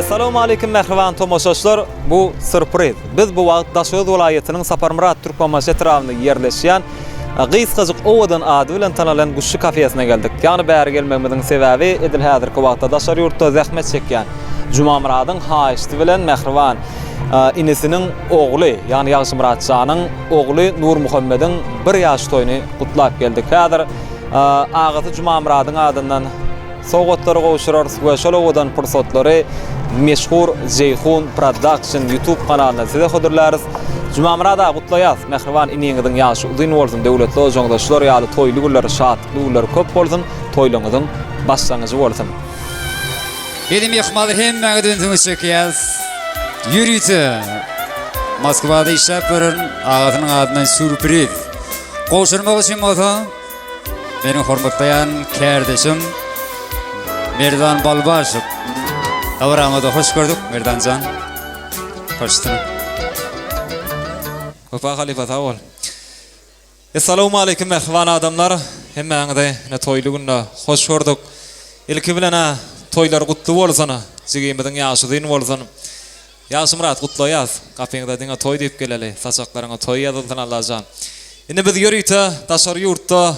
Essalawmaleýkim mähriban tomaşaçylar! Bu sýurpriz. Biz bu wagt Daşoguz welaýatynyň Saparmyrat Türkmenbaşy etrabynda ýerleşýän gysgajyk owadan ady bilen tanalan Guşçy kafesine geldik. Ýagny bäri gelmegimiziň sebäbi edil häzirki wagtda daşary ýurtda zähmet çekýän Jumamyradyň haýyşty bilen mähriban inisiniň ogly, ýagny Ýagşymyrat janyň ogly Nurmuhammediň bir ýaş toýuny gutlap geldik. Häzir agasy Jumamyradyň adyndan sowgatlary gowşurarys we şol owadan pursatlary meşhur Jeýhun Production YouTube kanalyndan size hödürläris. Jumamyrat aga gutlaýas! Mähriban iniňiziň ýaşy uzyn bolsun, döwletli ojagyňyzda şular ýaly toýly günler, şatlykly günler köp bolsun, toýlaryňyzyň başlangyjy bolsun! Biz myhmanlar hemmäňiz ünsüňizi çekýäs. Ýörite Moskwada işläp ýören agasynyň adyndan sýurpriz. Gowşurmak üçin bolsa meniň hormatlaýan kärdeşim Merdan Balbaşow. Dabaramyzda hoş gördük Merdanjan. Hoşsun. Wepa halypa sag bol. Essalawmaleýkim mähriban adamlar! Hemmäňizi ine toýly günde hoş gördük. Ilki bilen-ä toýlar gutly bolsun, jigimiziň ýaşy uzyn bolsun. Ýagşymyrat gutlaýas. Gapyňyza diňe toý diýip geleli, saçaklaryňa toý ýazylsyn Allajan. Indi biz ýörite daşary ýurtda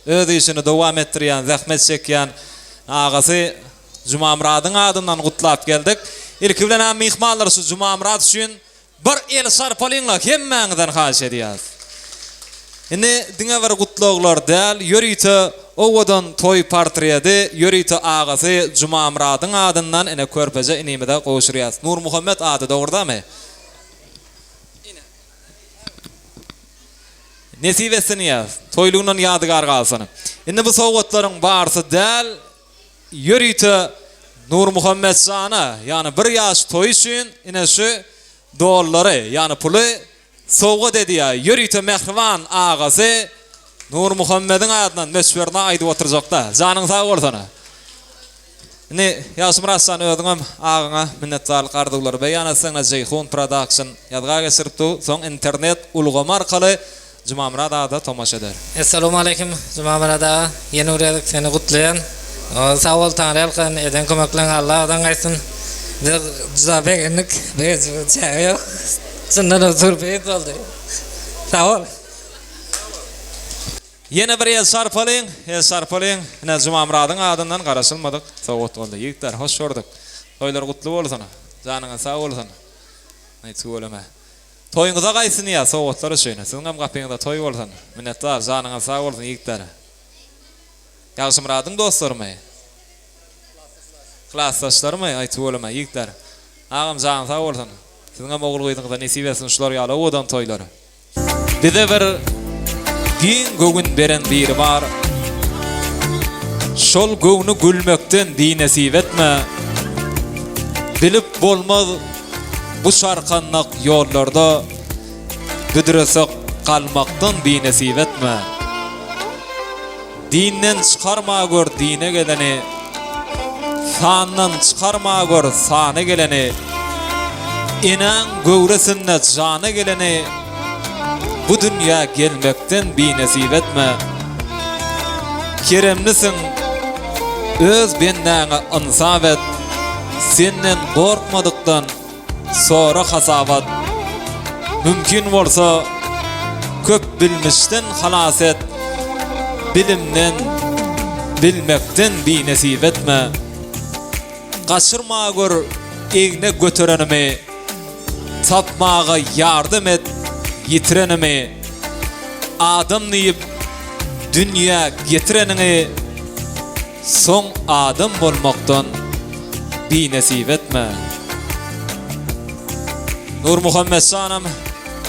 öz işini dowam etdirýän, zähmet çekýän agasy Jumamyradyň adyndan gutlap geldik. Ilki bilen-ä myhmanlar şu Jumamyrat üçin Bir el şarpalyňla hemmäňizden haýyş edýäs. Indi diňe bir gutlaglar däl, ýörite owadan toý portredi ýörite agasy Jumamyradyň adyndan ine körpeje inimize gowşurýas. Nurmuhammet ady dogry damy? Ine. Nesip etsin diýýäs. Toýlugyndan ýadygar galsyn. Indi bu sowgatlaryň barsy däl, Ýörite Nurmuhammet jana, ýagny bir ýaş toýy üçin ine şu dollary, ýagny puly sowgat edýär. Ýörite mähriban agasy Nurmuhammediň adyndan möçberini aýdyp oturjakda. Janyň sag bolsun. Indi Ýagşymyrat jan özüňem agaňa minnetdarlyk arzuwlary beýan etseňle Jeýhun Production ýazga geçirip dur, soň internet ulgamy arkaly Jumamyrat aga-da tomaşa eder. Essalowmaleýkim Jumamyrat aga ýene bir gezek seni gutlaýan sag bol Taňryýalkasyn eden kömekleň Alladan gaýtsyn biz juda begendik begenjimiziň çägi ýok çyndanam surpriz boldy sag bol. Ýene bir el çarpalyň, el çarpalyň. Ine Jumamyradyň adyndan garaşylmadyk sowgat boldy. Ýigitler hoş gördük. Toýlar gutly bolsun. Janyňyz sag bolsun. Aý tüweleme. Toýuňyza gaýtsyn ýa sowgatlar üçin. Siziňem gapyňyzda toý bolsun. Minnetdar, janyňyz sag bolsun ýigitler. Ýagşymyradyň dostlarymy? Klasdaşlarymy? Aý tüweleme ýigitler. Agam janyň sag bolsun. Siziňem ogul gyzyňyza nesip etsin şular ýaly owadan toýlar. Bize bir giň göwün beren biri bar. Şol göwni gülmekden binesip etme. Bilip bolmaz Bu çarkandak ýollarda büdresek galmakdan binesip etme. Dinden çykarma gör dine geleni, Sandan çykarma gör sana geleni, Enäň göwresinde jana geleni Bu dünýä gelmekden binesip etme. Keremlisiň, öz bendäňe ynsap et, Senden gorkmadykdan sora hasabat. Mümkin bolsa, köp bilmişden halas et, Bilimden, bilmekden binesip etme. Gaçyrma gör egne göterenimi, Tapmaga ýardam et ýitirenimi. Adam diýip dünýä getireniňi Soň adam bolmakdan binesip etme. Nurmuhammet janam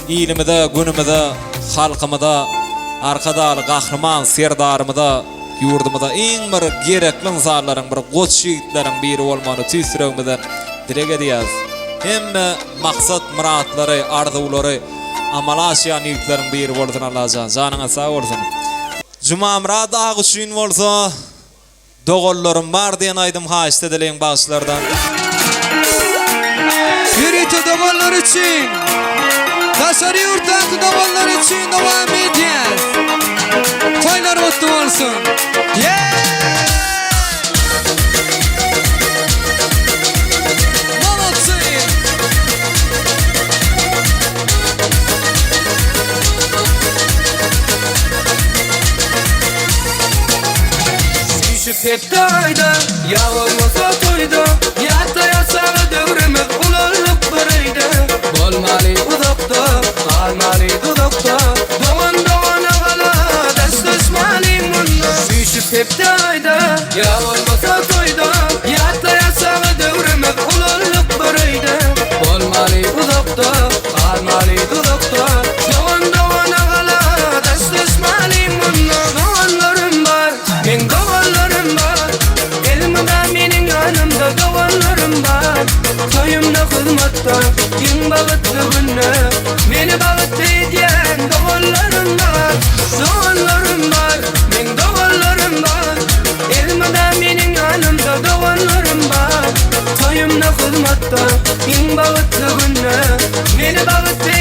ilimize, günümize, halkymyza, Arkadagly Gahryman Serdarymyza, ýurdumyza iň bir gerekli ynsanlaryň, bir goç ýigitleriň biri bolmagyny tüýs ýüregimizden dileg edýäris. Hemme maksat-myratlary, arzuwlary amala aşýan ýigitleriň biri bolsun Allajan. Janyňyz sag bolsun. Jumamyrat aga üçin bolsa Doganlarym bar diýen aýdym haýyşt edeliň bagşylardan. Ýörite doganlar üçin Daşary ýurtdaky doganlar üçin dowam edýäs. Toýlar gutly bolsun. Ýeeý! hepde aýda, ýa bolmasa toýda, Ýatda ýaşaly döwrümiz ulaldyk bir öýde. Bolmaly uzakda, galmaly duzakda, Dogan dogana gala, daşlaşmalyň munda. Üýşüp hepde aýda, ýa bolmasa toýda, Ýatda ýaşaly döwrümiz ulaldyk bir öýde. Bolmaly uzakda, galmaly duzakda, Dogan dogana gala, daşlaşmalyň munda. Doganlarym bar, meň doganlarym bar, Elmydam meniň ýanymda doganlarym bar. Toýumda hyzmatda, iň bagtly günde, Meni bagtly edýän doganlarym bar. Doganlarym bar, meň doganlarym bar, Elmydam meniň ýanymda doganlarym bar. Toýumda hyzmatda, iň bagtly günde, Meni bagtly.